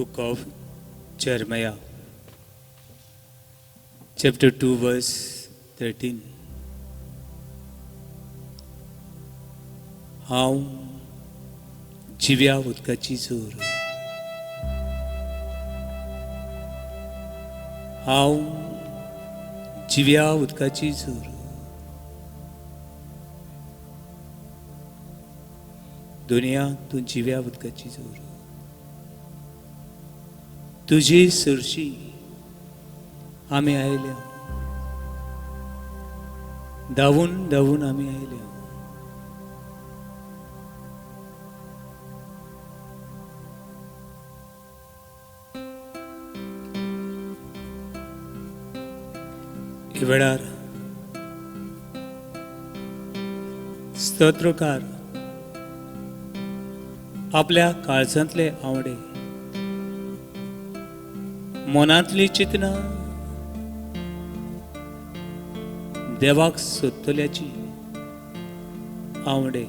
Book of Jeremiah, chapter 2, verse 13. हांव जिव्या उदकाची जोर, हांव जिव्या उदकाची जोर. दुनिया तूं जिव्या उदकाची जोर, तुजी सरशी आमी आयल्या, धांवून धांवून आमी आयल्या. हे वेळार स्तोत्रकार आपल्या काळजांतले आवडे, मनांतली चिंतना देवाक सोदतल्याची आवडे,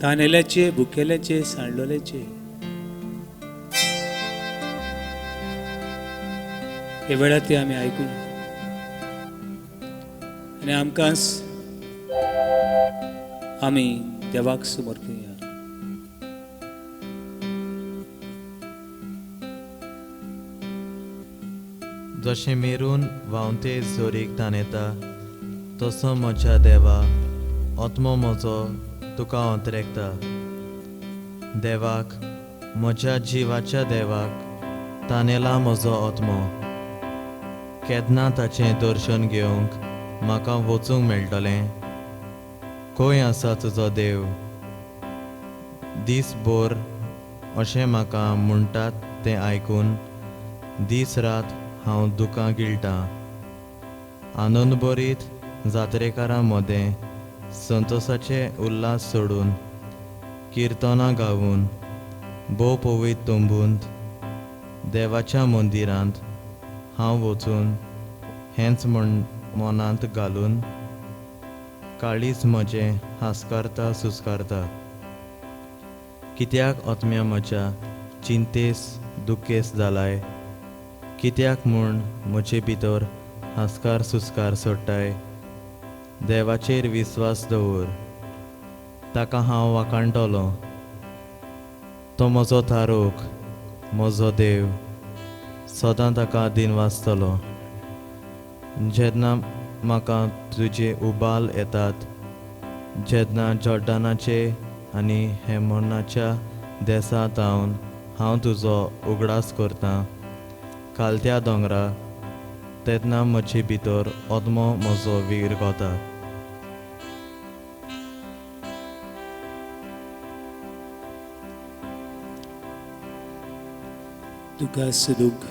तानेल्याचे, भुकेल्याचे, सांडलोल्याचे हे वेळार ते आमी आयकुया आनी आमकां आमी देवाक समर्पुया. जशें मेरून व्हांवते जोरीक तानेता तसो म्हज्या देवा आत्मो म्हजो तुका अंतरेकता. देवाक, म्हज्या जिवाच्या देवाक तानेला म्हजो आत्मो. केन्ना ताचें दर्शन घेवंक म्हाका वचूंक मेळटलें? खंय आसा तुजो देव? दीस भर अशें म्हाका म्हणटात तें आयकून दीस रात हांव दुकां गिळटां. आनंदभरीत जात्रेकारां मदें संतोसाचे उल्हास सोडून किर्तनां गावन भोव पवित्र तंबूंत देवाच्या मंदिरांत हांव वचून हेंच म्हण मनांत घालून काळीज म्हजें हांसकारता सुस्कारता. कित्याक आत्म्या म्हज्या चिंतेस दुखेस जालाय? कित्याक म्हूण म्हजे भितर हांसकार सुस्कार सोडटाय? देवाचेर विस्वास दवर, ताका हांव वाखाणटलो. तो म्हजो थारोक, म्हजो देव, सदां ताका दिनवासतलो. जेन्ना म्हाका तुजे उबाल येतात, जेन्ना जॉर्डनाचे आनी हेमोनाच्या देसांत हांव हांव तुजो उगडास करतां खालत्या दोंगरा, तेन्ना म्हजे भितर आत्मो म्हजो विरगता. तुका सदूक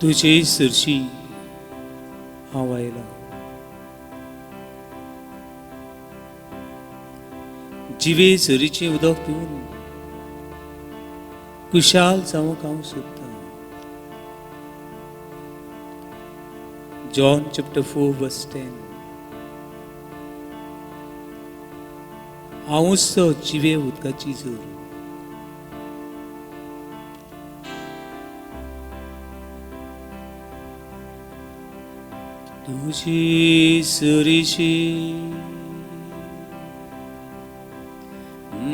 तुजे सरशी हांव आयला, जिवे झरीचें उदक पिवन कुशाल जावंक हांव सोदतां. John chapter 4 verse 10. हांवूच तो जिवे उदकाची जोर. तुजी सरीशी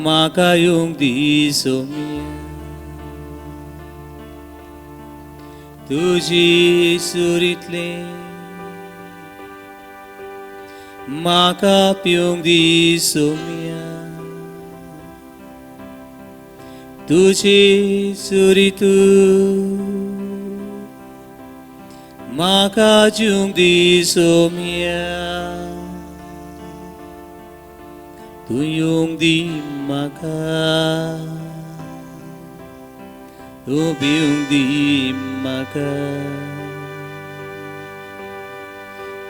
म्हाका येवंक दी सोम्या, तुजी सुरींतलें म्हाका पिवंक दी सोम्या, तुजी सुरी तूं म्हाका जिवंक दी सोम्या, तूं येवंक दी म्हाका, तूं पिवंक दी म्हाका,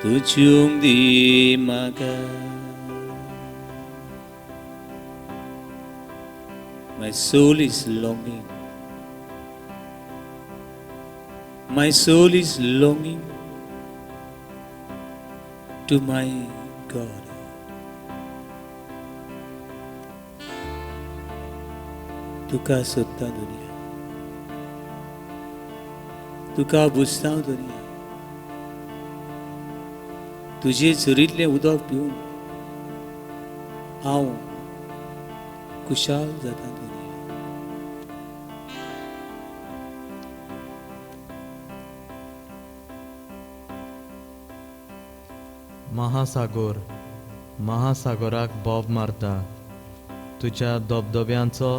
तूं जिवंक दी म्हाका. My soul is longing. My soul is longing to my God. तुका सोदता दुनिया, तुका बुजता दुनिया, तुजे झरींतलें उदक पिवन हांव खुशाल जाता दुनिया. महासागोर महासागोराक बोब मारता, तुज्या धबधब्यांचो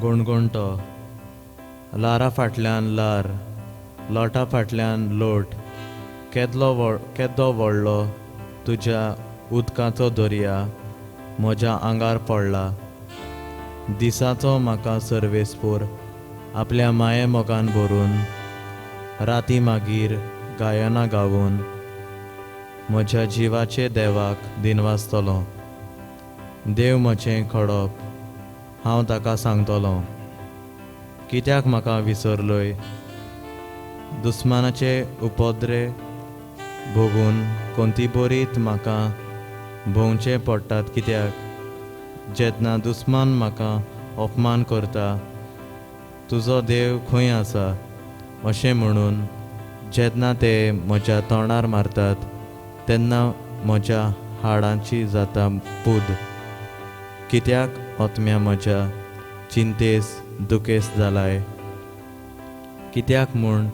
गुणगुणटो, लारा फाटल्यान लार, लोटा फाटल्यान लोट, केदो व्हडलो तुज्या उदकाचो दर्या म्हज्या आंगार पडला. दिसाचो म्हाका सर्वेस्पोर आपल्या माये मोगान भरून, राती मागीर गायनां गावून म्हज्या जिवाचे देवाक दिनवासतलो. देव म्हजें खडप, हांव ताका सांगतलो, कित्याक म्हाका विसरलोय? दुस्मानाचे उपद्रे भोगून कोंती बरीत म्हाका भोंवचें पडटात कित्याक? जेन्ना दुस्मान म्हाका अपमान करता, तुजो देव खंय आसा अशें म्हणून जेन्ना ते म्हज्या तोंडार मारतात, तेन्ना म्हज्या हाडांची जाता पूद. कित्याक आत्म्या म्हज्या चिंतेस दुखेस जालाय? कित्याक म्हूण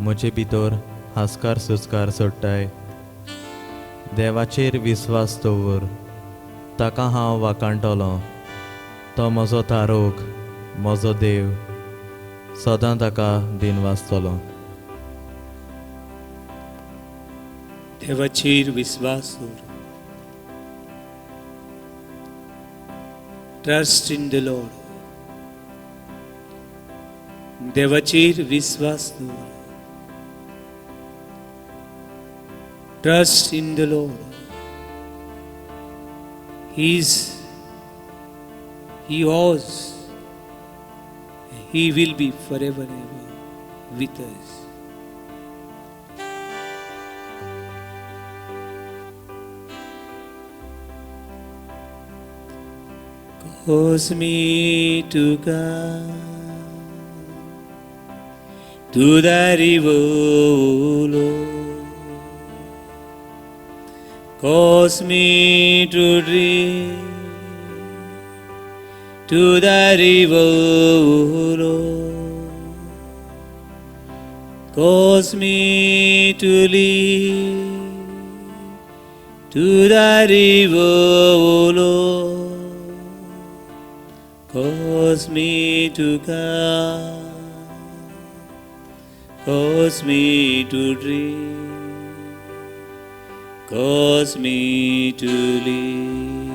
म्हजे भितर हास्कार सुस्कार सोडटाय? देवाचेर विस्वास दवर, ताका हांव वाखाणटलो. तो म्हजो तारोग, म्हजो देव, सदां ताका दिनवासतलो. देवाचेर विस्वास दवर. Trust in the Lord. देवाचेर विस्वास दवर. Trust in the Lord. He was, He will be forever and ever with us. Cause me to come to the river, Lord. Cause me to drink to the river, Lord. Cause me to lead to the river, Lord. Cause me to come, cause me to drink, cause me to live.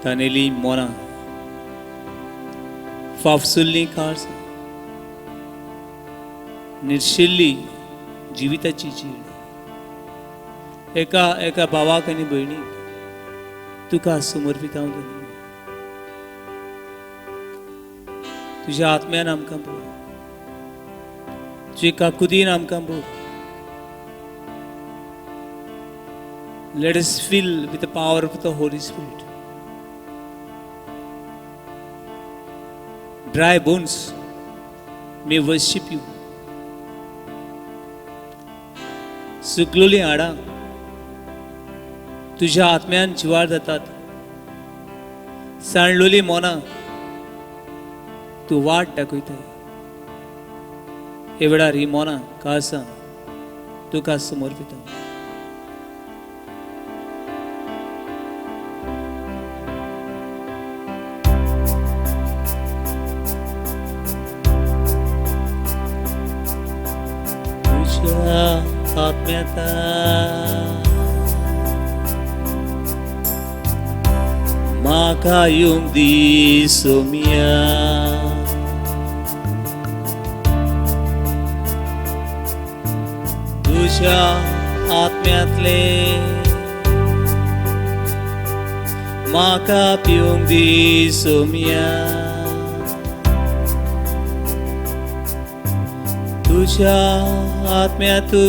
तानेली मोना फाफसुल्ली काळजां, निर्शिल्ली जिविताची जीण, एका एका भावाक आनी भयणीक तुका समर्पित हांव धन्य. तुज्या आत्म्यान आमकां भर, तुजे काकुदीन आमकां भर. Let us fill with the power of the Holy Spirit. Dry bones may worship you. सुकलोली हाडां तुज्या आत्म्यान जिवार जातात. सांडलोली मोनां तूं वाट दाखयताय. हे वेळार ही मोनां काळसां तुका समर्पिता. तुज्या आत्म्याता म्हाका येवंक दी सोम्या, तुज्या आत्म्यांतले म्हाका पिवंक दी सोम्या, तुज्या आत्म्यांतूं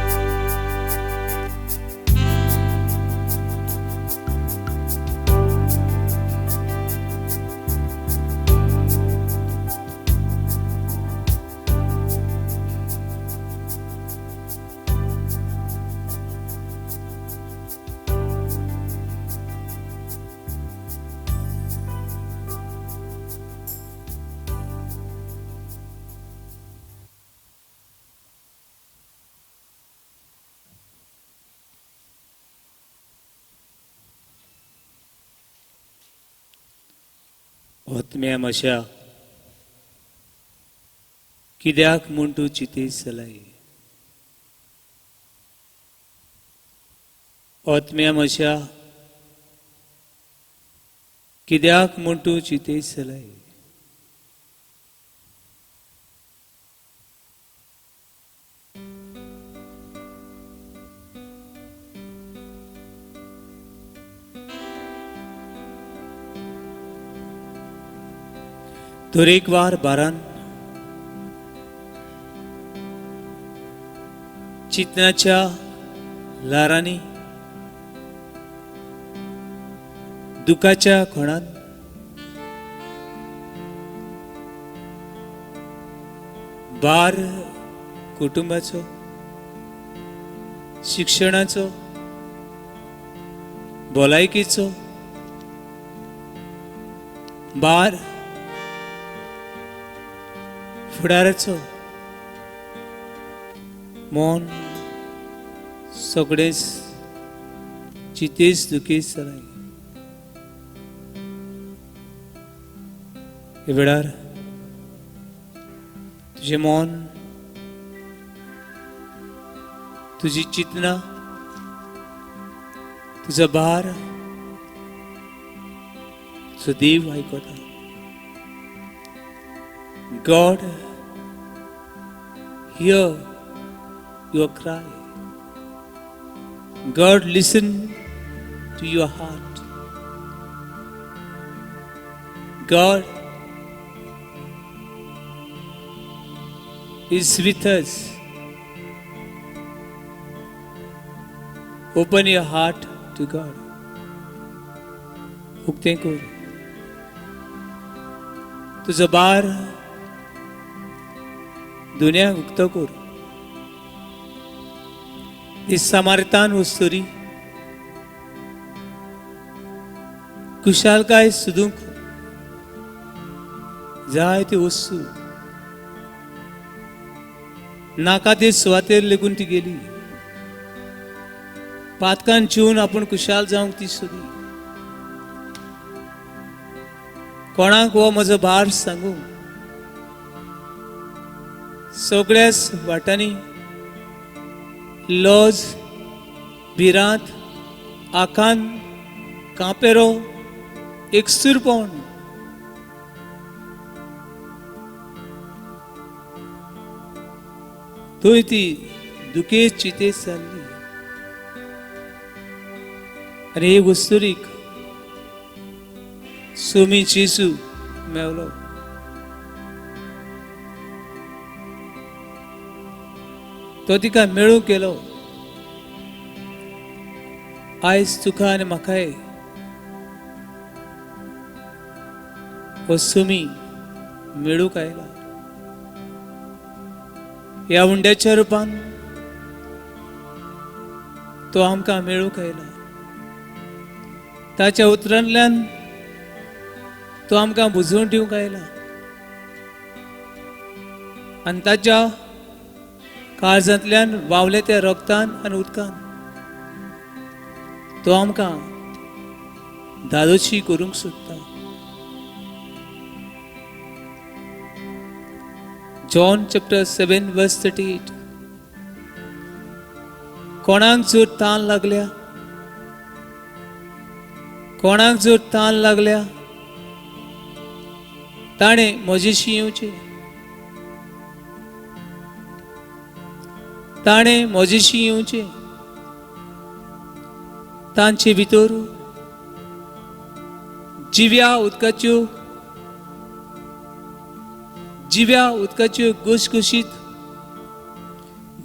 आत्म्या म्हज्या कित्याक म्हूण तूं चिंतेस्त जालाय? आत्म्या म्हज्या कित्याक म्हूण तूं चिंतेस्त जालाय? दरेकवार बारान चिंतनाच्या ल्हारांनी, दुखाच्या खणान भार कुटुंबाचो, शिक्षणाचो, भलायकेचो भार, फुडाराचो, मन सगळेच चिंतेस्त दुखेस्त जालाय. हे वेळार तुजें मन, तुजी चिंतना, तुजो भार तुजो देव आयकता. God hear your cry. God listen to your heart. God is with us. Open your heart to God. उक्तें कर तुजो भार, दुनिया उक्तो कर. ती समारतान वस्तुरी कुशालकाय सुदूंक जाय ती वस्तू नाका ते सुवातेर लेगून ती गेली. पातकान चिवन आपूण कुशाल जावंक ती सोदी. कोणाक हो म्हजो भार सांगू? सगळ्याच वाटांनी लज, भिरांत, आकांत, कांपेरो, एकसूरपण. थंय ती दुखेस्त चिंतेस्त जाल्ली. आनी हे वस्तुरीक सोमी जेजू मेवलो. तो तिका मेळूंक गेलो. आयज तुका आनी म्हाकाय हो सुमी मेळूंक आयला. ह्या उंड्याच्या रुपान तो आमकां मेळूंक आयला. ताच्या उतरांतल्यान तो आमकां बुजोवन दिवंक आयला. आनी ताच्या काळजांतल्यान व्हांवले त्या रगतान आनी उदकान तो आमकां धादोशी करूंक सोदता. John chapter 7 verse 38. कोणाक जर तान लागल्या, कोणाक जर तान लागल्या ताणें म्हजेशी येवचें, ताणें म्हजेशी येवचें. तांचे भितर जिव्या उदकाच्यो, जिव्या उदकाच्यो घुसघुशीत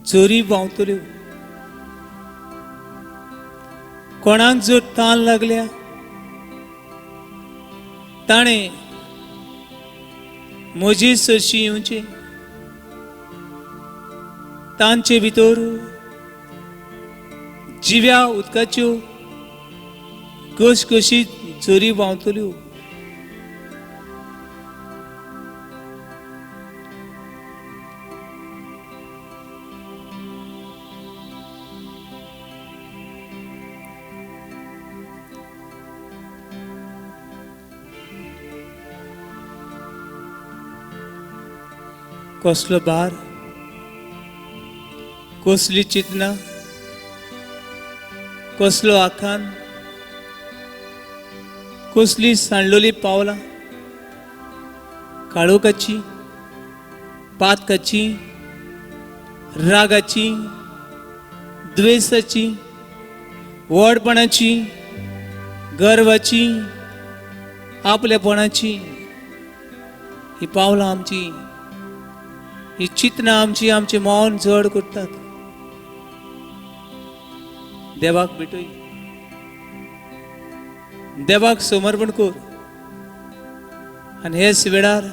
झरी व्हांवतल्यो. कोणाक जर तान लागल्या ताणें म्हजे सरशी येवचें. तांचे भितर जिव्या उदकाच्यो घुसघुशीत झरी व्हांवतल्यो. कसलो भार, कसली चिंतना, कसलो आखान, कसली सांडलोली पावलां, काळोखाची, पातकाची, रागाची, द्वेसाची, व्हडपणाची, गर्वाची, आपलेपणाची, ही पावलां आमची, ही चिंतना आमची, आमचें मौन जड करतात. देवाक भेटय, देवाक समर्पण कर आनी हेच वेळार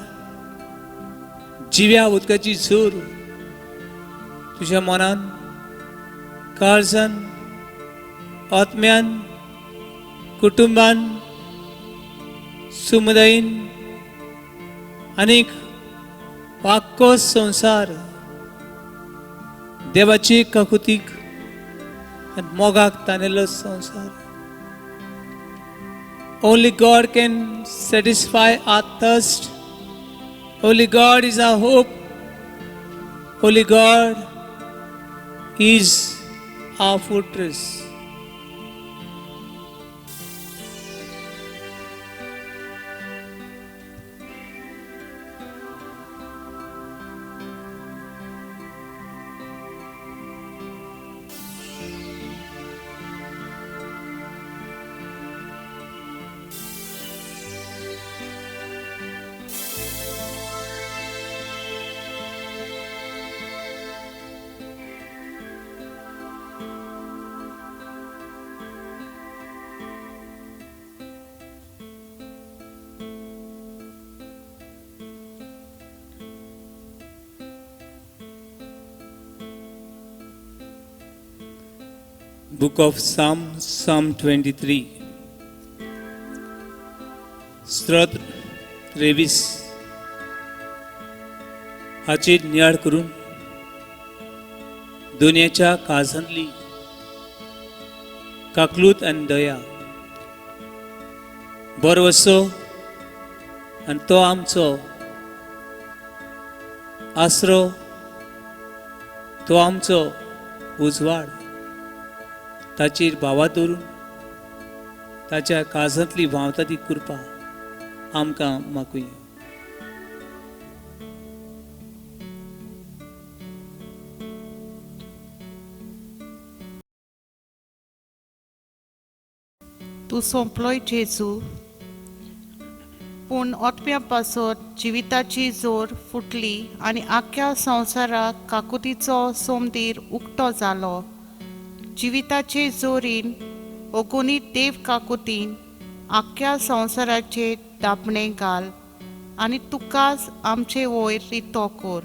जिव्या उदकाची झोर तुज्या मनान, काळजान, आत्म्यान, कुटुंबान, समुदायीन आनीक आख्खो संवसार देवाची काकुतीक आनी मोगाक तानेलो संवसार. Only God can satisfy our thirst. Only God is our hope. Only God is our fortress. Book of Psalm, Psalm 23, स्त्रोत 23 हाचेर नियाळ करून दुनियाच्या काळजांतली काकलूत आनी दया, भरवसो आनी तो आमचो आसरो, तो आमचो उजवाड, ताचेर भावा दवरून ताच्या काळजांतली व्हांवता ती कृपा आमकां मागुया. तूं सोंपलोय जेजू, पूण ओतप्या पासत जिविताची जोर फुटली आनी आख्ख्या संवसाराक काकुतीचो सोमदीर उक्तो जालो. जिविताचे जोरीन ओगुनी देव काकुतीन आख्ख्या संवसाराचे दापणें घाल आनी तुकाच आमचे वयर रितो कर.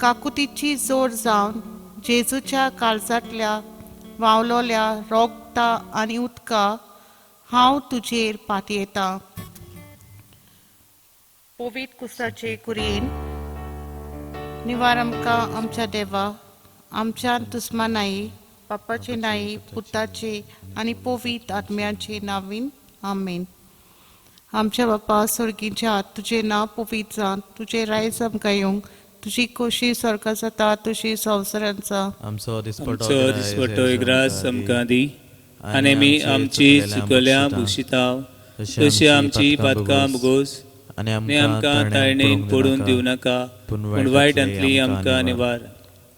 काकुतीची जोर जावन जेजूच्या काळजांतल्या वावलोल्या रोगता आनी उदका हांव तुजेर पातयेतां. पवित्र कुसाचे कुरयेन निवार आमकां आमच्या देवा, आमच्या दुस्मानाई, बापाचे नाई, पुताचे आनी पवित्र आत्म्याचे नावीन, आमेन. आमच्या बापा स्वर्गीच्या, तुजें नांव पवित्र जावं, तुजें रायज आमकां येवंक, तुजी खोशी स्वर्गांत जाता तशी संवसारांत जावं. आमचो दिसपटो आमचो दिसपटो ग्रास आमकां दी आनी आमी आमची चुकल्या भुगशिताव तशी आमची पातकां भोगोस आनी आनी आमकां ताळणेन पडून दिवं नाका, पूण वायटांतली आमकां निवार.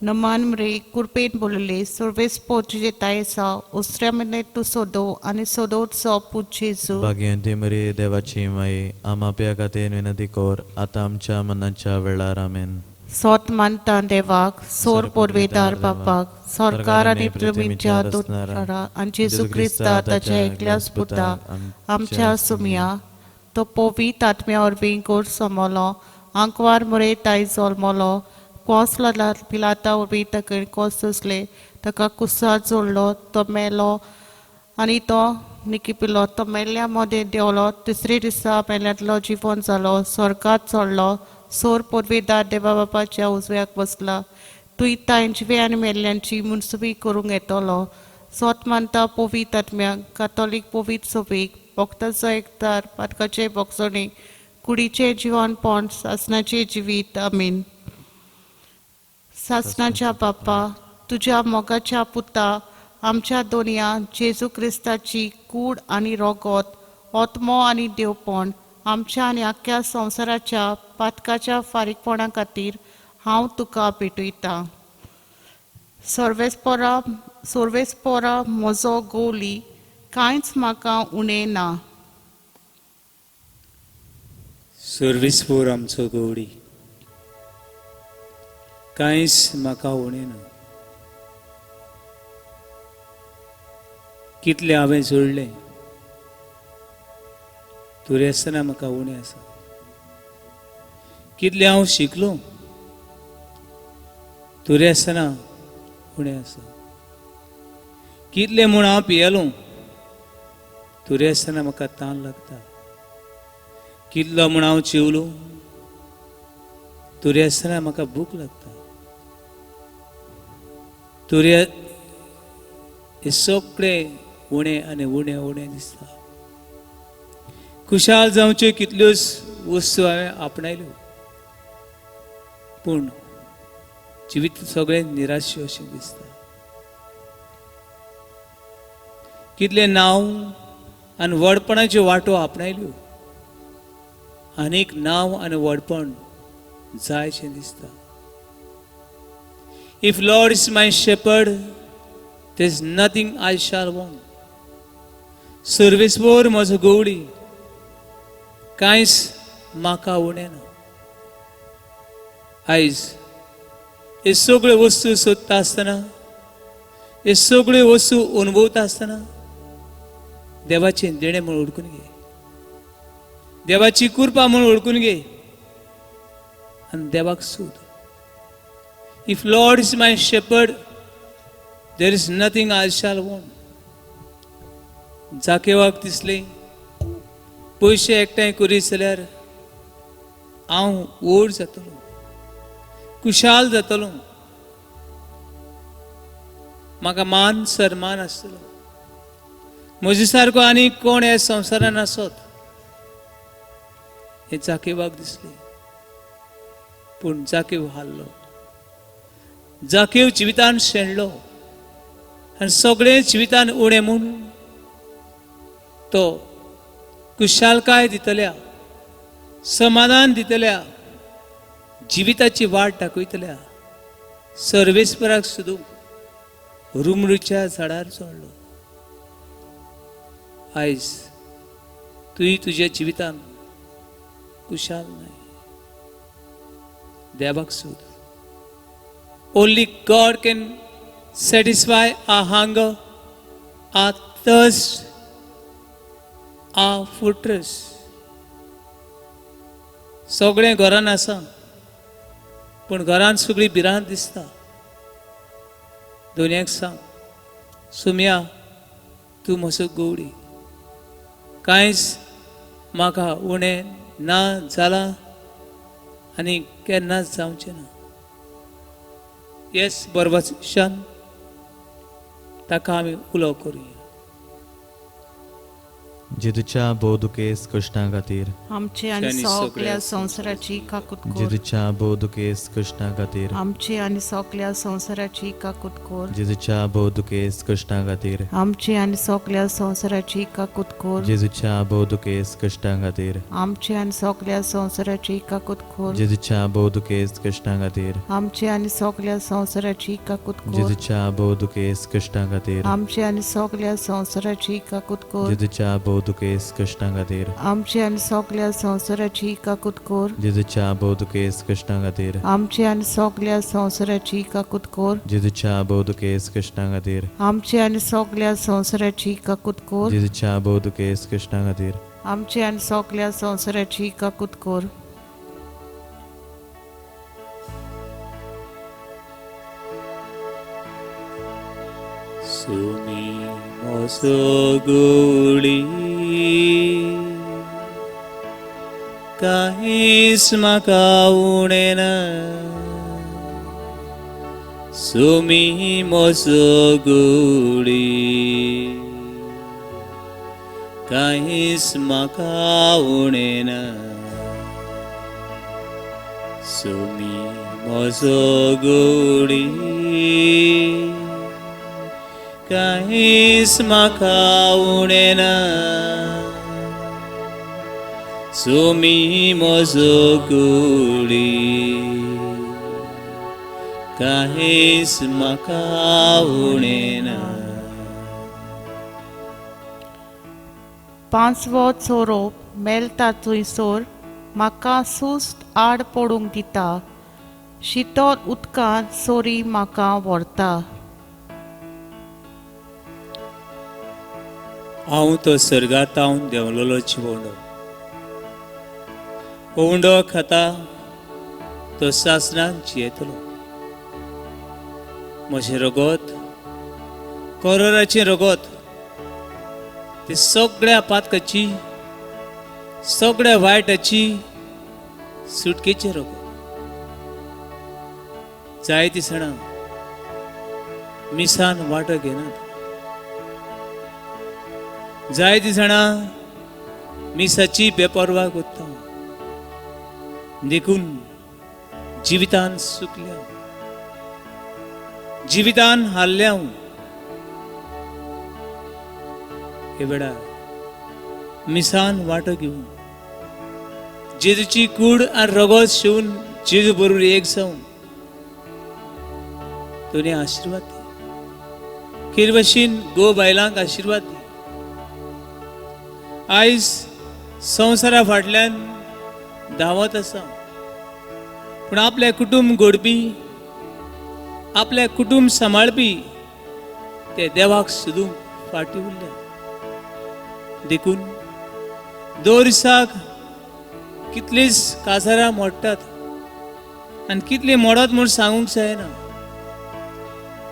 नमान मरे कृपेन बोलले, सर्वेस्पोर तुजे तायसा उसऱ्या मदीं तूं सोदो आनी सोदोवचो पूत जेजू. भाग्यवंती मरी देवाची माई, आमा खातीर विनंती कर आतां आमच्या मनाच्या वेळार, आमेन. सोत मानता देवाक, सोर पोरवेदार बापाक, सरकार आनी पृथ्वीच्या दोतोरा आनी जेजू क्रिस्ता ताच्या एकल्याच पुता आमच्या सुमया, तो पवित्र आत्म्या वरवीं गोड समलो, आंकवार मुरे ताई जल्मलो, कोस पिलाता वरवीं ताका कोस सोंसले, ताका कुसार जोडलो, तो मेलो आनी तो निकिपिलो, तो मेल्ल्या मदें देंवलो, तिसरे दिसा मेल्यांतलो जिवन जालो, स्वर्गांत चडलो, सोर पोरवेदार देवा बापाच्या उजव्याक बसला, तूं तांचे आनी मेल्ल्यांची मुनसुबी करूंक येतलो. सोत मानता पवित्र आत्म्याक, कातोलीक पवित्र सोबीक, भक्ताचो एकदार, पातकाचे भोगसणे, कुडीचें जिवनपण, सासणाचें जिवीत, आमीन. सासणाच्या बापा, तुज्या मोगाच्या पुता आमच्या दोनया जेजू क्रिस्ताची कूड आनी रोगोत, आत्मो आनी देवपण आमच्या आनी आख्ख्या संवसाराच्या पातकाच्या फारीकपणा खातीर हांव तुका भेटयतां. सर्वेस्पोरा सर्वेस्पोरा म्हजो गोली, कांयच म्हाका उणें ना. सर्वेस्पोर आमचो गवळी, कांयच म्हाका उणें ना. कितलें हांवें जोडलें तरी आसतना म्हाका उणें आसा. कितलें हांव शिकलो तरी आसतना उणें आसा. कितलें म्हूण हांव पियेलो तरी आसतना म्हाका तान लागता. कितलो म्हूण हांव जेवलो तरी आसतना म्हाका भूक लागता. तरी हे सगळें उणें आनी उणें उणें दिसता. खुशाल जावच्यो कितल्योच वस्तू हांवें आपणायल्यो, पूण जिवीत सगळें निराश अशें दिसता. कितलें नांव आनी व्हडपणाच्यो वांटो आपणायल्यो, आनीक नांव आनी व्हडपण जायशें दिसता. If Lord is my shepherd, there is nothing I shall want. सर्वेस्पोर म्हजो गवळी, कांयच म्हाका उणें ना. आयज हे सगळ्यो वस्तू सोदता आसतना, हे सगळ्यो वस्तू अनुभवता आसतना देवाचें देणें म्हूण वळखून घे, देवाची कृपा म्हूण वळखून घे आनी देवाक सोद. If Lord is my shepherd, there is nothing I shall want. जाकेवाक दिसलें पयशे एकठांय करीत जाल्यार हांव व्हड जातलो, खुशाल जातलो, म्हाका मान सन्मान आसतलो, म्हजे सारको आनी कोण ह्या संवसारान आसत हें जाकेवाक दिसलें. पूण जाकेव हारलो, जाकेव जिवितान शेणलो आनी सगळें जिवितान उणें म्हूण तो खुशालकाय दितल्या, समाधान दितल्या, जिविताची वाट दाखयतल्या सर्वेस्पराक सोदूंक रुमडूच्या झाडार चडलो. आयज तुवें तुज्या जिवितान खुशाल न्हय, देवाक सोद. Only God can satisfy our hunger, our thirst, our fortress. सगळें घरान आसा, पूण घरान सगळी भिरांत दिसता. दोनयाक सांग, सुम्या तूं म्हजो गवळी, कांयच म्हाका उणें ना जालां आनी केन्नाच जावचें ना. येस बरबशान ताका आमी उलो करुया. जेजूच्या भोव दुखेस्त कश्टां खातीर आमचे आनी सगळ्या संवसाराची काकूत कर. जेजूच्या भोव दुखेस्त कश्टां खातीर आमचे आनी सगळ्या संवसाराची काकूत कर. जेजूच्या भोव दुखेस्त कश्टां खातीर आमचे आनी सगळ्या संवसाराची काकूत कर. जेजूच्या भोव दुखेस्त कश्टां खातीर आमचे आनी सगळ्या संवसाराची काकूत कर. जेजूच्या भोव दुखेस्त कश्टां खातीर आमचे आनी सगळ्या संवसाराची काकूत कर. जेजूच्या भोव दुखेस्त कश्टां खातीर आमचे आनी सगळ्या संवसाराची काकूत कर. जेजूच्या भोव दुखेस्त कश्टां खातीर आमचे आनी सगळ्या संवसाराची काकूत कर. जेजूच्या भोव दुखेस्त कश्टां खातीर आमचे आनी सगळ्या संवसाराची काकूत कर. जेजूच्या भोव दुखेस्त कश्टां खातीर आमचे आनी सगळ्या संवसाराची काकूत कर. जेजूच्या भोव दुखेस्त कश्टां खातीर आमचे आनी सगळ्या संवसाराची काकूत कर. सुमी म्हजो गवळी, कांयच म्हाका उणें ना. सुमी म्हजो गवळी, कांयच म्हाका उणें ना. सुमी म्हजो गोडी कांयच म्हाका उणें ना सुमी म्हजो गोडी कांयच म्हाका उणें ना. पांचवो चोरोप मेलता थंयसर म्हाका सुस्त आड पडूंक दिता, शितळ उदकांत सोरी म्हाका व्हरता. हांव तो सर्गांत देंवलेलो जिवोंडो, उंडो खाता तो सासणाक जियेतलो. म्हजें रगत कोरोराचें रगत ते सगळ्या पातकाची सगळ्या वायटाची सुटकेचें रगत. जायती सणां मिसान वांटो घेनात, जायती जाणां मिसाची बेपर्वा करता, देखून जिवितान सुकल्या, जिवितान हारल्या. हे वेळार मिसान वांटो घेवन जेजूची कूड आनी रगत शिवून जेजू बरोबर एक जावन तुवें आशिर्वाद दी. किरवशीन गो बायलांक आशिर्वाद दी. आयज संवसारा फाटल्यान धांवत आसा, पूण आपलें कुटुंब घडपी, आपलें कुटुंब सांबाळपी ते देवाक सोदूंक फाटीं उरल्या. देखून दर दिसाक कितलींच काजारां मोडटात आनी कितलीं मोडत म्हूण सांगूंक जायना.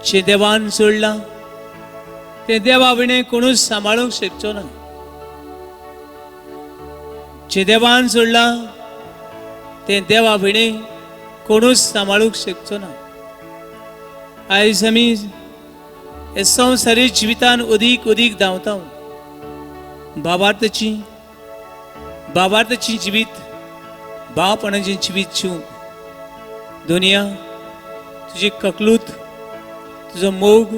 जें देवान जोडलां तें देवा विणें कोणूच सांबाळूंक शकचो ना. जें देवान जोडलां तें देवा विणें कोणूच सांबाळूंक शकचो ना. आयज आमी हे संवसारी जिवितान अदीक अदीक धांवता. बाबार्थाची बाबार्थाची जिवीत, भावपणाचें जिवीत जिवूंक दुनिया तुजी ककलूत, तुजो मोग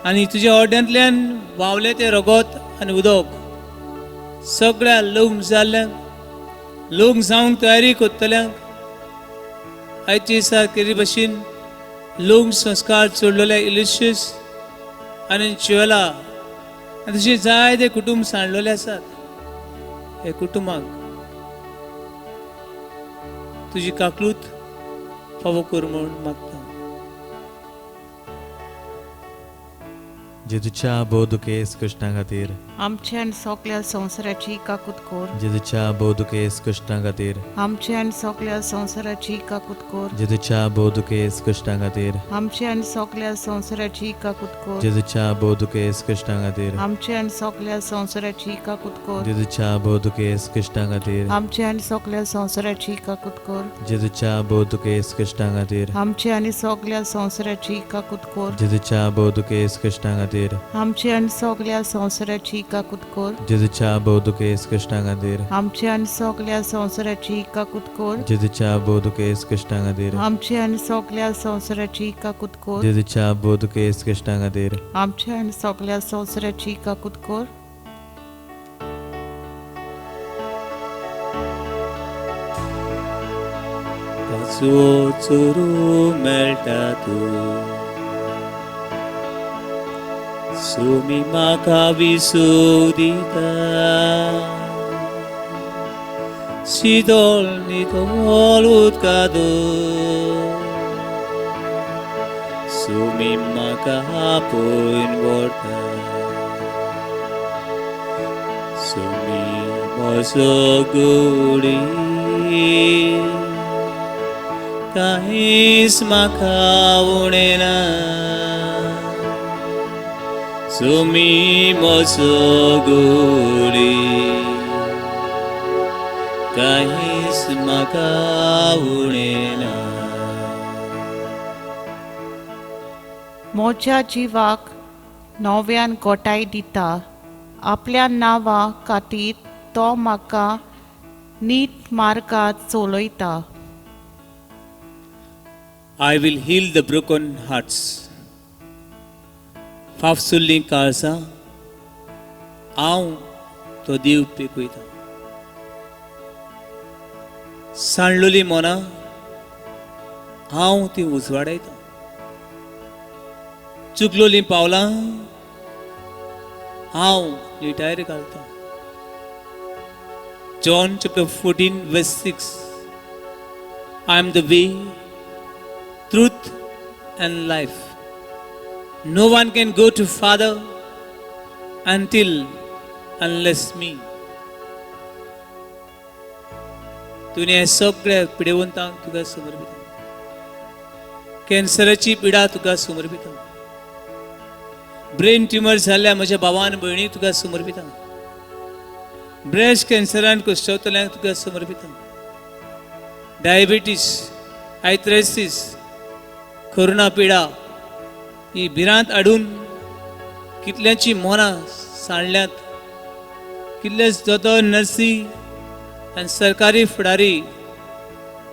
आनी तुज्या ऑर्ड्यांतल्यान व्हांवलें तें रगत आनी उदक सगळ्या लग्न जाल्ल्यांक, लग्न जावंक तयारी करतल्यांक आयचे दिसा केरी भशेन लग्न संस्कार चडलेल्या इलिशियस आनी ज्वेला आनी तशें जायते कुटुंब सांडलेले आसात. हे कुटुंबाक तुजी काकलूत फावो कर म्हूण मागता. जेजूच्या भोव दुखेस्त कृष्णा खातीर आमच्या आनी सगळ्या संवसाराची काकूत कर. जेजूच्या भोव दुखेस्त कृष्णा खातीर आमच्या आनी सगळ्या संवसाराची काकूत कर. जेजूच्या भोव दुखेस्त कृष्णा खातीर आमच्या आनी सगळ्या संवसाराची काकूत कर. जेजूच्या भोव दुखेस्त कृष्णा खातीर आमच्या आनी सगळ्या संवसाराची काकूत कर. जेजूच्या भोव दुखेस्त कृष्णा खातीर आमच्या आनी सगळ्या संवसाराची काकूत कर. जेजूच्या भोव दुखेस्त कृष्णा खातीर आमच्या आनी सगळ्या संवसाराची काकूत कर. जेजूच्या भोव दुखेस्त कृष्णा खातीर आमच्या आनी सगळ्या संवसाराची काकूत कर. जेजूच्या भोव दुखेस्त कृष्णा खातीर आमच्या आनी सगळ्या संवसाराची काकूत कर. जेजूच्या भोव दुखेस्त कृष्णा खातीर आमच्या आनी सगळ्या संवसाराची काकूत कर. जेजूच्या भोव दुखेस्त कृष्णा खातीर आमच्या आनी सगळ्या संवसाराची काकूत कर. पांचवो चोरू मेळटा तूं सुमी म्हाका विसू दिता, शितोल नितोल उदकांत सुमी म्हाका आपोवन व्हरता. सुमी म्हजो गुडी कांयच म्हाका उणें ना. सुमी म्हजो गुडी कांयच म्हाका उणें ना. म्हज्या जिवाक नव्यान गोटाय दिता, आपल्या नांवा खातीर तो म्हाका नीट मार्गार चलयता. I will heal the broken hearts. फाफसुल्लीं काळजां हांव तो देव पेकयता. सांडलोलीं मनां हांव ती उजवाडायता. चुकलोलीं पावलां हांव निटायर घालता. John chapter 14 verse 6. I am the way, truth and life. No one can go to Father until unless me. तुवें हे सगळे पिडेवंतांक तुका समर्पिता. कॅन्सराची पिडा तुका समर्पिता. ब्रेन ट्युमर जाल्ल्या म्हज्या भावान भयणीक तुका समर्पिता. ब्रेस्ट कॅन्सरान कश्टवतल्यांक तुका समर्पिता. डायबिटीस, आर्थरायटीस, कोरोना पिडा ही भिरांत हाडून कितल्यांची मनां सांडल्यांत. कितलेच दोतोर, नर्सी आनी सरकारी फुडारी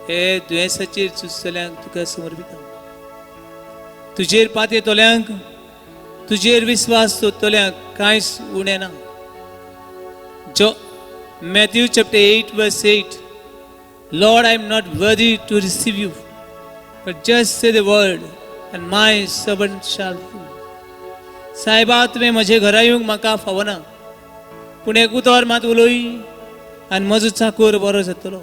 हे दुयेंसाचेर झुजतल्यांक तुका समर्पिता. तुजेर पातयेतल्यांक, तुजेर विस्वास दवरतल्यांक कांयच उणें ना. जो Matthew chapter 8 verse 8. Lord, I am not worthy to receive you, but just say the word and my servant shall heal. सायबा, तुवें म्हजे घरा येवंक म्हाका फावना, पूण एक उतर मात उलोय आनी म्हजो चाकोर बरो जातलो.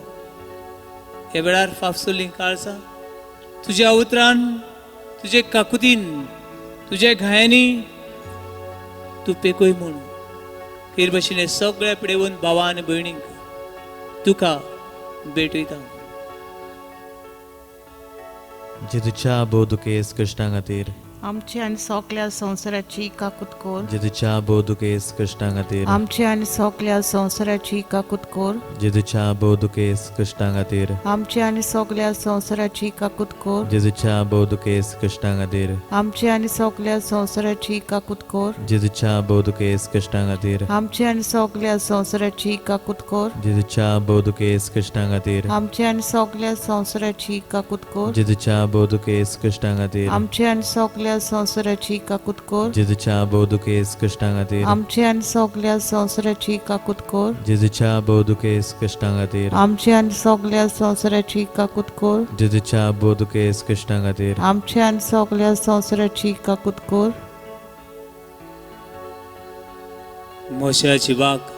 हे वेळार फाफसुल्लीं काळजां तुज्या उतरान, तुजे काकुतीन, तुज्या घायांनी तूं पेकय म्हूण हेर भशेन हे सगळे पिडेवन भावा आनी भयणींक तुका भेटयता. जेजूच्या भोव दुखेस्त कश्टां खातीर, आमची आनी सगळ्या संवसाराची काकूत कर. जेजूच्या भोव दुखेस्त कश्टां खातीर, आमची आनी सगळ्या संवसाराची काकूत कर. जेजूच्या भोव दुखेस्त कश्टां खातीर, आमची आनी सगळ्या संवसाराची काकूत कर. जेजूच्या भोव दुखेस्त कश्टां खातीर, आमची आनी सगळ्या संवसाराची काकूत कर. जेजूच्या भोव दुखेस्त कश्टां खातीर, आमची आनी सगळ्या संवसाराची काकूत कर. जेजूच्या भोव दुखेस्त कश्टां खातीर, आमची आनी सगळ्या संवसाराची काकूत कर. जेजूच्या भोव दुखेस्त कश्टां खातीर, आमची आनी सगळ्या संवसाराची काकूत कर. जेजूच्या भोव दुखेस्त कश्टां खातीर, आमची आनी सगळ्या संवसाराची काकूत कर. जेजूच्या भोव दुखेस्त कश्टां खातीर, आमची आनी सगळ्या संवसाराची काकूत कर. जेजूच्या भोव दुखेस्त कश्टां खातीर, आमची आनी सगळ्या संवसाराची काकूत कर. म्हज्या जिवाक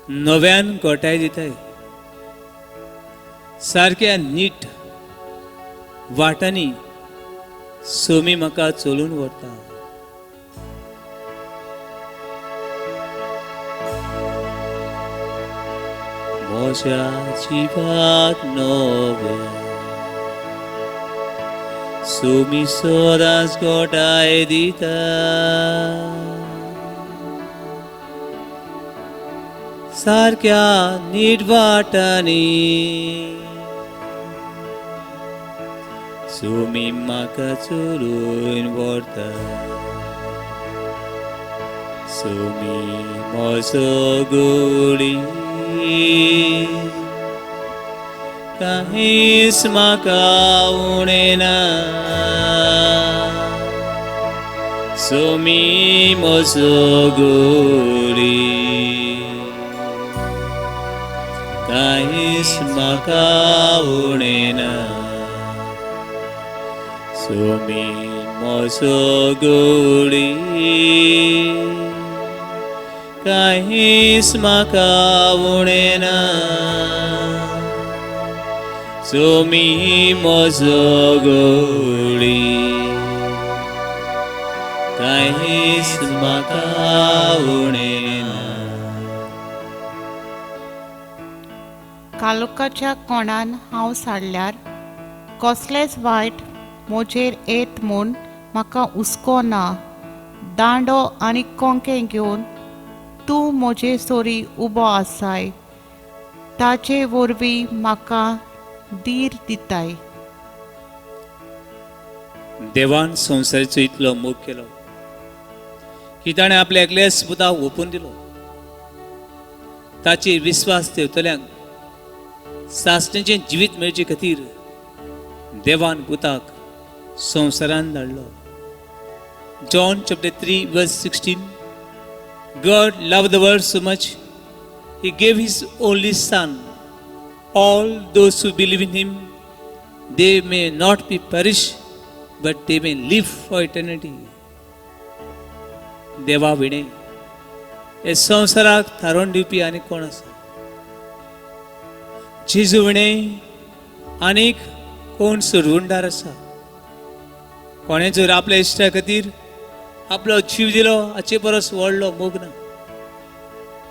नव्यान गोठाय दिताय. सारक्या नीट वाटांनी सोमी म्हाका चलून व्हरता. म्हज्या जिवाक नव्या सोमी सदांच गोठाय दिता. सारक्या नीट वाटांनी सोमी म्हाका चलून व्हरता. सोमी म्हजो गोडी, कांयच म्हाका उणें ना. सोमी म्हजो गोडी, कांयच म्हाका उणें ना. सोमी म्हजो गोडी, कांयच म्हाका उणें ना. सोमी म्हजो गोडी, कांयच म्हाका उणें ना. कालोकाच्या कोणान हांव साडल्यार कसलेंच वायट म्हजेर येत म्हूण म्हाका हुस्को ना. दांडो आनी कोंके घेवन तूं म्हजे सोरी उबो आसाय, ताचे वरवीं म्हाका धीर दिताय. देवान संवसाराचो इतलो मोग केलो की ताणें आपल्या एकल्याच पुताक ओंपून दिलो. ताचेर विस्वास ठेवतल्यांक सासणेचें जिवीत मेळचे खातीर देवान पुताक संवसारान धाडलो. John chapter 3 verse 16, God loved the world so much, He gave His only Son. All those who believe in Him, they may not be perish, but they may live for eternity. देवा विणे हे संवसाराक थारोवन दिवपी आनी कोण आसा? जेजू विणे आनीक कोण सोडवणदार आसा? कोणें जर आपल्या इश्टा खातीर आपलो जीव दिलो, हाचे परस व्हडलो मोग ना.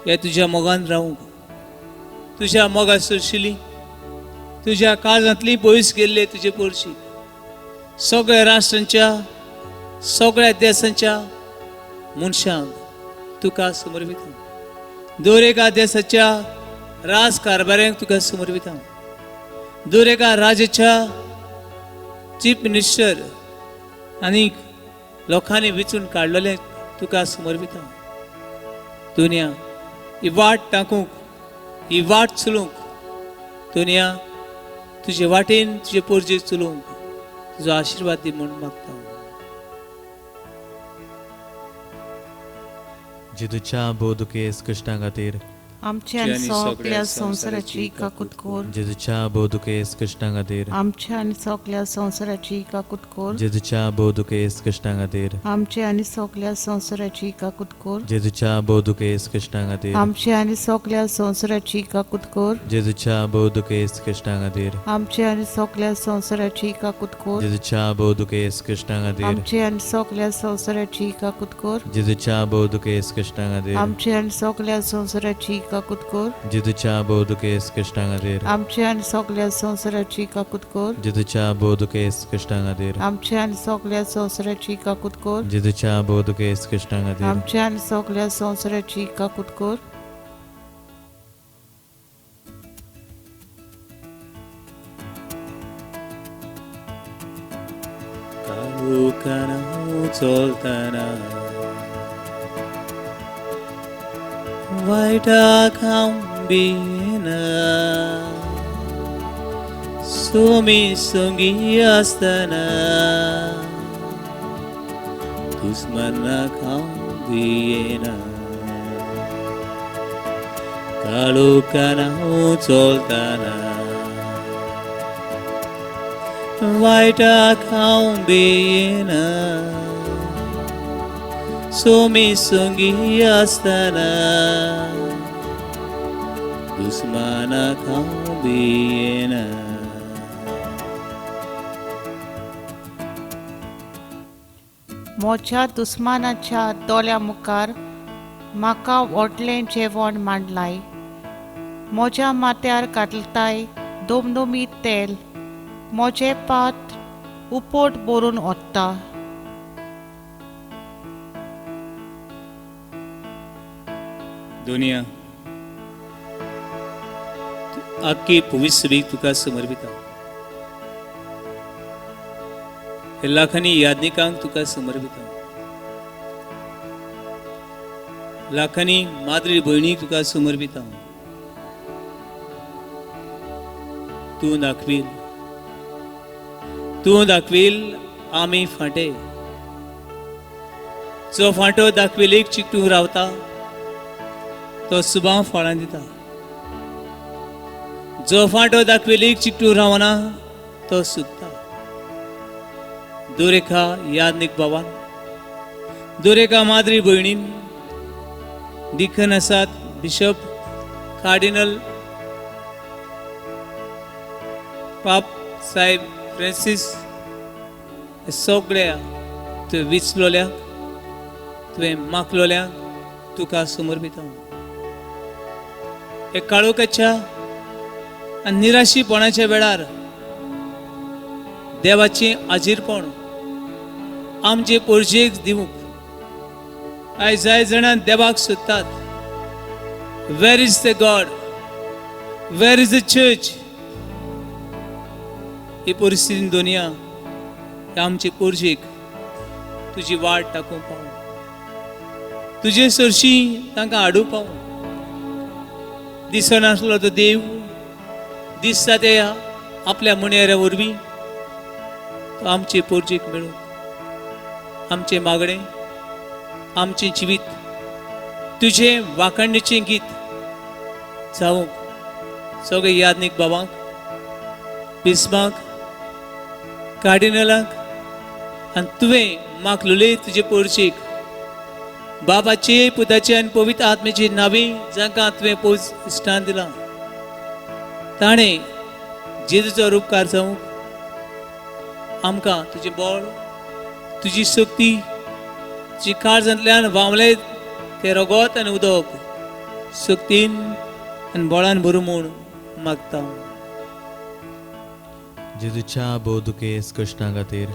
हे तुज्या मोगान रावूंक, तुज्या मोगा सोरशिली, तुज्या काळजांतली पयस गेल्ले तुजे पोरशी सगळ्या राष्ट्रांच्या, सगळ्या देशांच्या मनशांक तुका समर्पिता. दर एका देशाच्या राज कारभाऱ्यांक तुका समर्पिता. दर एका राज्याच्या चीफ मिनिस्टर आनी लोकांनी विचून काडलेले तुका समर्पिता. दुनिया ही वाट टाकूंक, ही वाट चलूंक, दुनिया तुजे वाटेन तुजे पोरजे चलूंक तुजो आशिर्वाद दी म्हूण मागता. जेजूच्या भोव दुखेस्त कश्टां खातीर आमच्या आनी सगळ्या संवसाराची काकूत कर. जेजूच्या भोव दुखेस्त कश्टां खातीर आमच्या आनी सगळ्या संवसाराची काकूत कर. जेजूच्या भोव दुखेस्त कश्टां खातीर आमच्या आनी सगळ्या संवसाराची काकूत कर. जेजूच्या भोव दुखेस्त कश्टां खातीर आमच्या आनी सगळ्या संवसाराची काकूत कर. जेजूच्या भोव दुखेस्त कश्टां खातीर आमच्या आनी सगळ्या संवसाराची काकूत कर. जेजूच्या भोव दुखेस्त कश्टां खातीर आमच्या आनी सगळ्या संवसाराची काकूत कर. जेजूच्या भोव दुखेस्त कश्टां खातीर आमच्या आनी सगळ्या संवसाराची काकूत कर. जेजूच्या भोव दुखेस्त कश्टां खातीर आमच्या आनी सगळ्या संवसाराची काकूत कर. जेजूच्या भोव दुखेस्त कश्टां खातीर आमच्या आनी सगळ्या संवसाराची काकूत कर. जेजूच्या भोव दुखेस्त कश्टां खातीर आमच्या आनी सगळ्या संवसाराची काकूत कर. काळोखान चलतना वायटाक हांव भिना, सोमी संगी आसतना दुस्मनाक हांव भियेना. काळोखान हांव चलतना वायटाक हांव भियेना, सोमी संगी आसतना दुस्मनाक हांव भियेना. म्हज्या दुस्मानाच्या दोळ्या मुखार म्हाका व्हडलें जेवण मांडलाय. म्हज्या माथ्यार घातलाय दुमदुमीत तेल. म्हजें पात उपोट भरून ओत्ता. दुनिया आख्खी पवित्र तुका समर्पिता. लाखांनी याज्ञिकांक तुका समर्पिता. लाखांनी माद्री भयणीक तुका समर्पिता. तूं दाखवील, तूं दाखवील आमी फांटे. जो फांटो दाखविलेक चिकटूंक रावता तो सुबाव फळां दिता. जो फांटो दाखविलेक चिकटूंक रावना तो सुकता. दोरेखा याज्ञिक बाबान, दोरेखा माद्री भयणीन, डिकन आसात, बिशप, कार्डिनल, पाप साहेब फ्रांसीस, सगळ्या तुवें विचलोल्याक, तुवें मागलोल्याक तुका समर्पिता. हे काळोखाच्या आनी निराशीपणाच्या वेळार देवाचें आजीरपण आमचे पोरजेक दिवंक आयज जाय जाणां देवाक सोदतात. Where is the God, where is the church? ही परिस्थिती दुनिया आमचे पोरजेक तुजी वाट टाकूंक पावूं, तुजे सरशी तांकां हाडूंक पावूं. दिसनासलो तो देव दिसता ते आपल्या मुणेऱ्या वरवीं, तो आमचे पोरजेक मेळूंक आमचें मागणें आमचें जिवीत तुजें वाखाणणेचें गीत जावंक सगळे यादनीक बाबांक बिस्माक कार्डिनलांक आनी तुवें मागलेले तुजे पोरचेक बाबाचे पुताचे आनी पवित्र आत्म्याचे नांवी जांकां तुवें पोज इश्टान दिलां ताणें जेजूचो रुपकार जावंक आमकां तुजें बळ तुजी शक्ती तुजी काळजांतल्यान व्हांवलें तें रगत आनी उदक शक्तीन आनी बळान भरूं म्हूण मागता. जेजूच्या भोव दुखेस्त कश्टां खातीर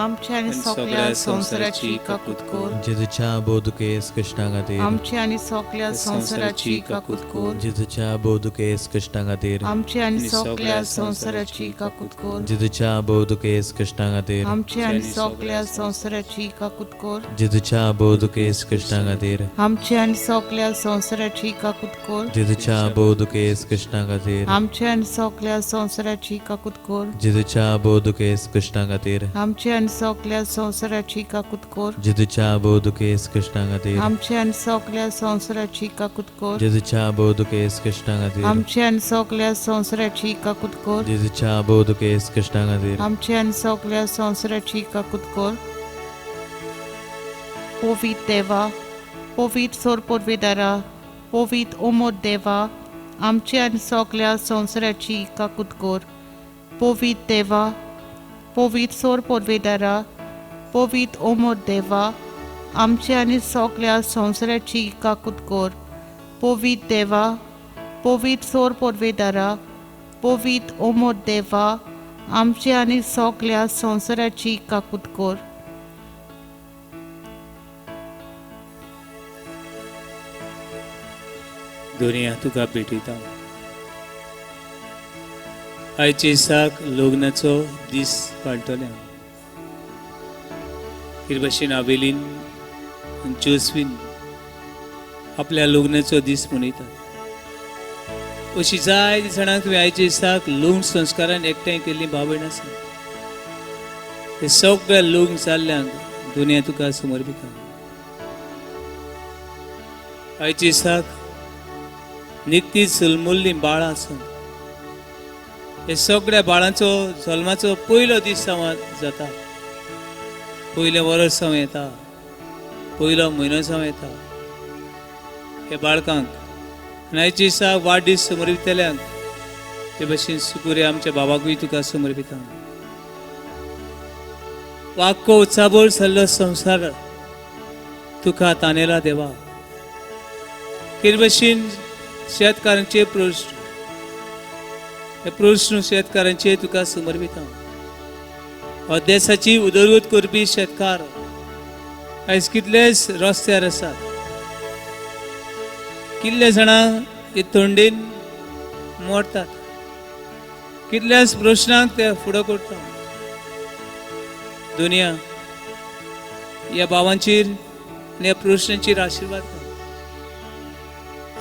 आमच्या आनी सगळ्या संवसाराची काकूत कर. जेजूच्या भोव दुखेस्त कश्टां खातीर आमच्या आनी सगळ्या संवसाराची काकूत कर. जेजूच्या भोव दुखेस्त कश्टां खातीर आमच्या आनी सगळ्या संवसाराची काकूत कर. जेजूच्या भोव दुखेस्त कश्टां खातीर आमच्या आनी सगळ्या संवसाराची काकूत कर. जेजूच्या भोव दुखेस्त कश्टां खातीर आमच्या आनी सगळ्या संवसाराची काकूत कर. जेजूच्या भोव दुखेस्त कश्टां खातीर आमच्या आनी सगळ्या संवसाराची काकूत कर. जेजूच्या भोव दुखेस्त कश्टां खातीर आमच्या आनी सगळ्या संवसाराची काकूत कर. जेजूच्या भोव दुखेस्त कश्टां खातीर आमच्या आनी सगळ्या संवसाराची काकूत कर. जेजूच्या भोव दुखेस्त कश्टां खातीर आमच्या आनी सगळ्या संवसाराची काकूत कर. जेजूच्या भोव दुखेस्त कश्टां खातीर आमच्या आनी सगळ्या संवसाराची काकूत कर. पवित्र देवा, पवित्र सोरपोरवेदारा, पवित्र ओमोद देवा, आमच्या आनी सगळ्या संवसाराची काकूत कर. पवित्र देवा, पवित्र सोरपोरवेदारा, पवित्र ओमोद देवा, आमच्या आनी सगळ्या संवसाराची काकूत कर. पवित्र देवा, पवित्र सोरपोरवेदारा, पवित्र ओमोद देवा, आमच्या आनी सगळ्या संवसाराची काकूत कर. दुनिया तुका भेटयता. आयचे दिसाक लग्नाचो दीस पाळटले. हे भाशेन आवेलीन आनी जोस्वीन आपल्या लग्नाचो दीस मनयतात. अशी जायते जाणांक तुवें आयचे दिसाक लग्न संस्कारान एकठांय केल्ली भाव भयण आसा. हे सगळे लग्न जाल्ल्यांक दुनिया तुका समर्पिता. आयचे दिसाक निकतीच जल्मल्लीं बाळां आसात. हे सगळ्या बाळांचो जल्माचो पयलो दीस जाता, पयलें वर्स जावं येता, पयलो म्हयनो जावं येता. हे बाळकांक आनी आयचे दिसा वाडदीस समर्पितल्यांक ते भशेन सुकुरे आमच्या बाबाकूय तुका समर्पिता. वाक्को उचाबोळ जाल्लो संवसार तुका तानेला देवा. हे भशेन शेतकारांचे प्रश्न, हे प्रश्न शेतकारांचे तुका समर्पिता. देशाची उदरगत करपी शेतकार आयज कितलेच रस्त्यार आसात. कितले जाणां हे थंडेन मरतात. कितल्याच प्रश्नांक ते फुडो करता. दुनिया ह्या भावांचेर आनी ह्या प्रश्नांचेर आशिर्वाद कर.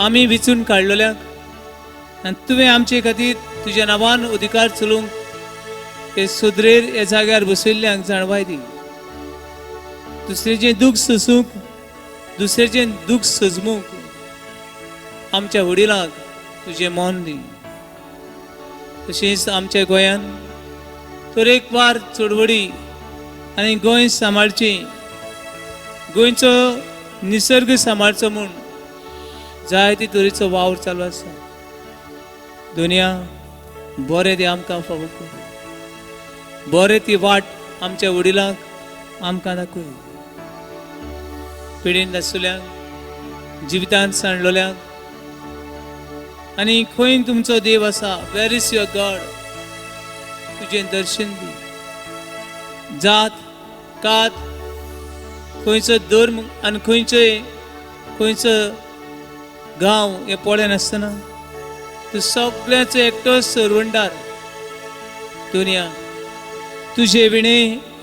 आमी विचून काडलेल्यांक आनी तुवें आमचे खातीर तुज्या नांवान अधिकार चलोवंक हे सुदरेर ह्या जाग्यार बसयल्ल्यांक जाणवाय दी. दुसऱ्याचें दूख सोसूंक, दुसऱ्याचें दूख सजमूंक आमच्या वडिलांक तुजें मन दी. तशेंच आमच्या गोंयान तरेकवार चळवळी आनी गोंय सांबाळचें, गोंयचो निसर्ग सांबाळचो म्हूण जायते तरेचो वावर चालू आसा. दुनिया बरें तें आमकां फावो कर, बरें ती वाट आमच्या वडिलांक आमकां दाखय. पिडेन आसुल्यांक, जिवितांत सांडलोल्यांक आनी खंय तुमचो देव आसा, वेर is your God, तुजें दर्शन दी. जात कात खंयचो धर्म आनी खंयचो खंयचो गांव हें पळयनासतना तूं सगळ्यांचो एकटोच सरवंडार. दुनिया तुजे विणे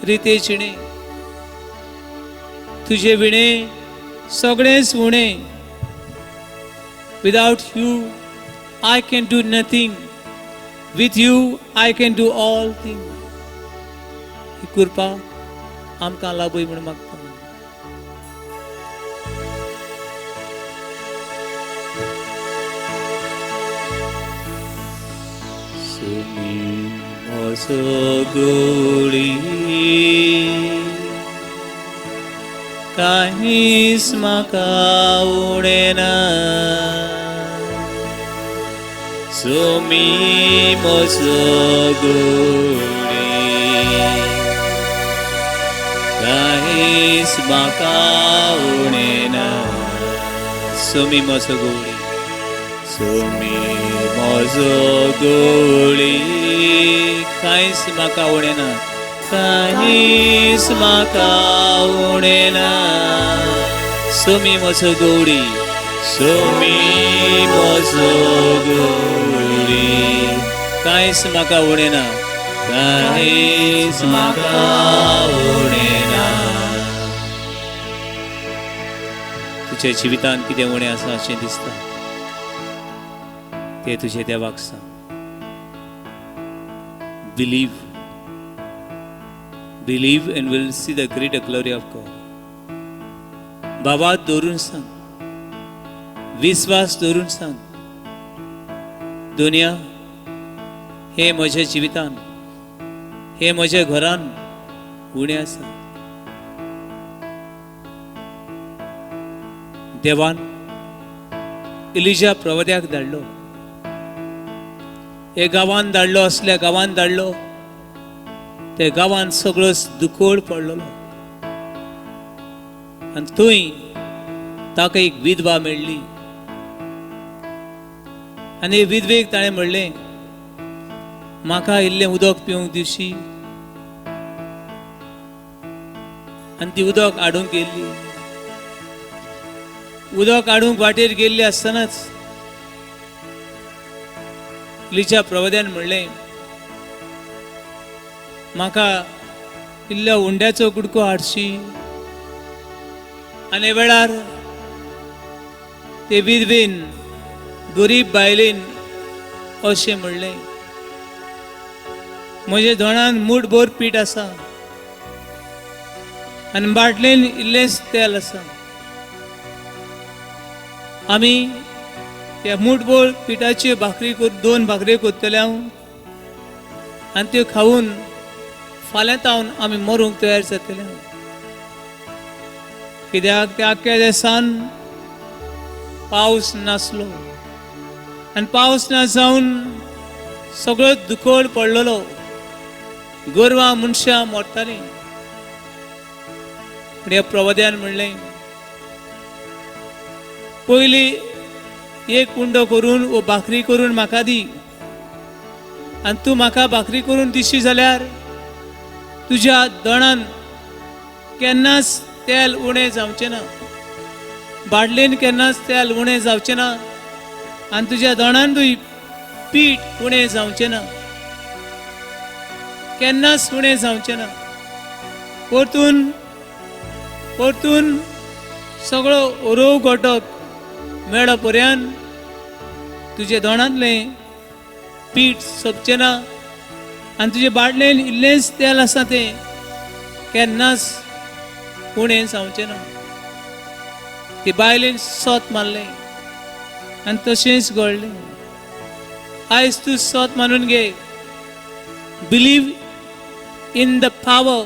रिते चिणे, तुजे विणे सगळेंच उणें. Without you I can do nothing, with you I can do all thing. ही कृपा आमकां लाभय म्हूण मागता. सुमी म्हजो गोळी कांयच म्हाका उणें ना, सुमी म्हजो गोळी कांयच म्हाका उणें ना, सुमी म्हजो गोळी, सुमी म्हजो गोळी कांयच म्हाका उणें ना, कांयच म्हाका उणें ना, सुमी म्हजो गोळी, सुमी म्हजो गोळी कांयच म्हाका उणें ना, कांयच म्हाका उणें ना. तुज्या जिवितांत कितें उणें आसा अशें दिसता तें तुजें देवाक सांग. Believe, believe and will see the greater glory of God. बाबा धरून सांग, विस्वास धरून सांग, दुनिया हे म्हज्या जिवितान, हे म्हज्या घरान उणें आसा. देवान इलिजा प्रवद्याक धाडलो, हे गांवान धाडलो, असल्या गांवान धाडलो, त्या गांवान सगळोच दुकोळ पडलेलो आनी थंय ताका एक विधवा मेळ्ळी आनी विधवेक ताणें म्हणलें, म्हाका इल्लें उदक पिवंक दिवशी. आनी ती उदक हाडूंक गेल्ली. उदक हाडूंक वाटेर गेल्ली आसतनाच इलिजा प्रवद्यान म्हणलें, म्हाका इल्ल्या उंड्याचो कुडको हाडशी. आनी वेळार ते विधवेन, गरीब बायलेन अशें म्हणलें, म्हज्या दोणान मूठभर पीठ आसा आनी बाटलेन इल्लेंच तेल आसा. आमी त्या मूठभर पिठाच्यो भाकरी दोन भाकरी करतले हांव आनी त्यो खावन फाल्यां तावन आमी मरूंक तयार जातले. कित्याक त्या आख्ख्या देसान पावस नासलो आनी पावस ना जावन सगळो दुकळ पडलेलो, गोरवां मनशां मरतालीं. पूण ह्या प्रवद्यान म्हणलें, पयलीं एक उंडो करून वो भाकरी करून म्हाका दी आनी तूं म्हाका भाकरी करून दिशी जाल्यार तुज्या दोणान केन्नाच तेल उणें जावचें ना, बाटलेन केन्नाच तेल उणें जावचें ना आनी तुज्या दोणांतूय पीठ उणें जावचें ना, केन्नाच उणें जावचें ना. परतून परतून सगळो ओरोव घटक मेळो पर्यंत तुजे दोणांतलें पीठ सोंपचें ना आनी तुजे बाटलेन इल्लेंच तेल आसा तें केन्नाच उणें जावचें ना. ती बायलेन सोत मारलें आनी तशेंच घडलें. आयज तूं सोत मानून घे. Believe in the power,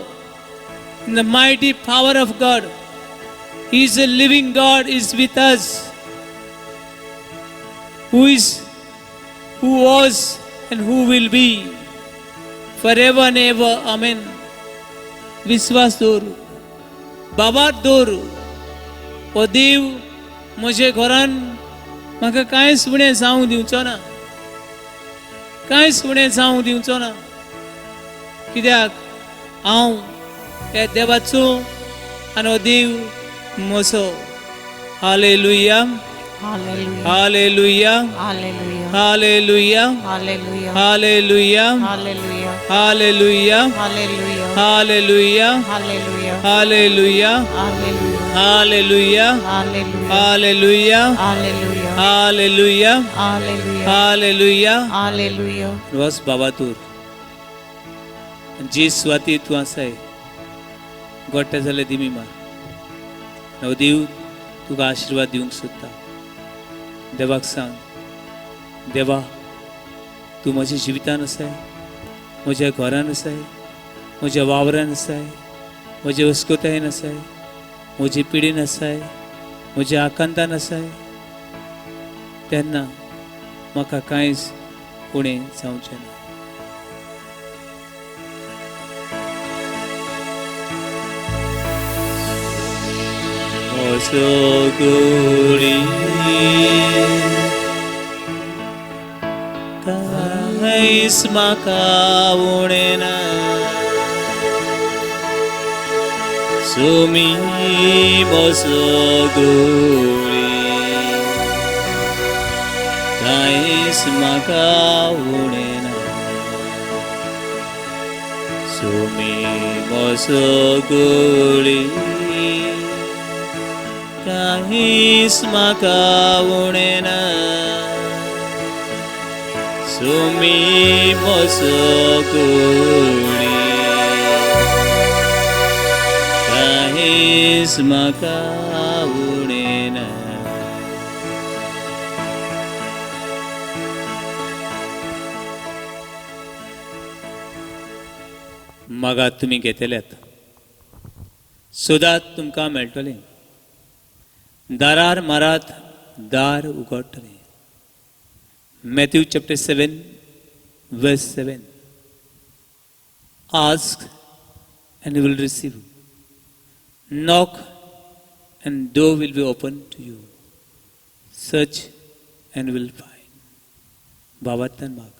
in the mighty power of God. He is a living God, is with us, who is, who was and who will be forever and ever. Amen. विश्वास दवर, बाबा दवर, हो देव म्हजे घरान म्हाका कांयच उणें जावंक दिवचो ना, कांयच उणें जावंक दिवचो ना. कित्याक हांव ह्या देवाचो आनी हो देव म्हजो. Hallelujah, hallelujah, hallelujah, hallelujah, hallelujah, hallelujah, hallelujah, hallelujah, hallelujah, hallelujah, hallelujah. वस बाबा तूर. जी सुवाती तूं आसाय गोट्टा जाल्यार दिमी मार. देव तुका आशिर्वाद दिवंक सोदता. देवाक सांग, देवा तूं म्हज्या जिवितान आसाय, म्हज्या घरान आसाय, म्हज्या वावरान आसाय, म्हज्या वस्कोतायेन आसाय, म्हजी पिडीन आसाय, म्हज्या आकांतान आसाय, तेन्ना म्हाका कांयच उणें जावचें ना. म्हजो कांयच म्हाका उणें ना, सुमी म्हजो गुळी कांयच म्हाका उणें ना, सुमी म्हजो गुळी कांयच म्हाका उणें ना, सुमी म्हजो गुळी कांयच म्हाका उणें ना. मागात तुमी घेतल्यात, सोदात तुमकां मेळटलें, दारार मारात दार उगडटलें. Matthew chapter 7 verse 7. Ask and you will receive, knock and door will be open to you, search and you will find. भावार्थान माग,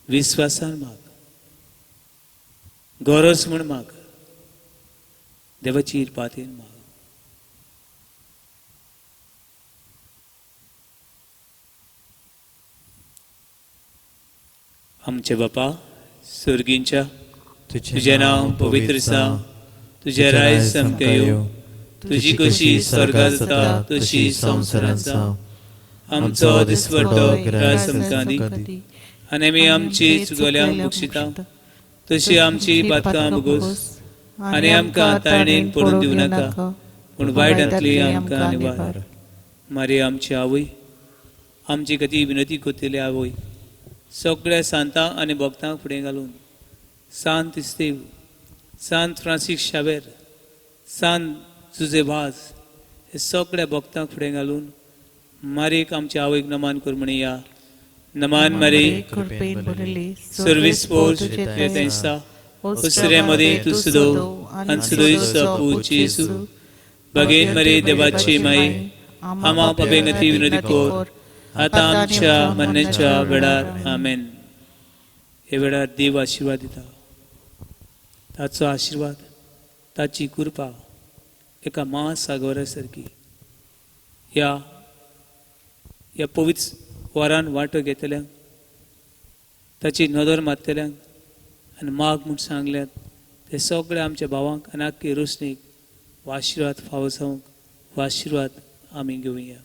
विस्वासान माग, गरज म्हूण माग, देवाची इरपातीन माग. आमचे बापा सर्गींच्या, तुजें नांव पवित्र जावं, तुजें राय सामकें येवं, तुजी कशी स्वर्गात जाता तशी संवसारांत जावं. आमचो दिसवडो ग्रास आमकां दी आनी आमी आमची चुकल्यांक बक्षिता तशी आमची पातकां भोगोस आनी आमकां ताळणेन पडून दिवं नाका, पूण वायटांतली आमकां निवार. मारी आमची आवय, आमची गती विनती करतली आवय, सगळ्या सांतांक आनी भक्तांक फुडें घालून सांत इस्तेव, सांत फ्रांसीस शावेर, सांत जुजे वाज हे सगळ्या भक्तांक फुडें घालून मारीक आमच्या आवयक नमान कर म्हणया. नमान मारी, सर्वीस पोर्च तुजें उसरे मदीं तूं सुदो आनी सुदोय सपू जेजू. बगेन मरे देवाची माई, आमा पापेंगती विनोदी कोर आतां आमच्या मरणाच्या वेळार. आमेन. हे वेळार देव आशिर्वाद दिता. ताचो आशिर्वाद, ताची कृपा एका महासागरा सारकी ह्या ह्या पवित्र वरान वांटो घेतल्यांक, ताची नदर मारतल्यांक आनी माग म्हूण सांगल्यात ते सगळे आमच्या भावांक आनी आख्खी रोसणीक हो आशिर्वाद फावो जावंक हो आशिर्वाद आमी घेवया.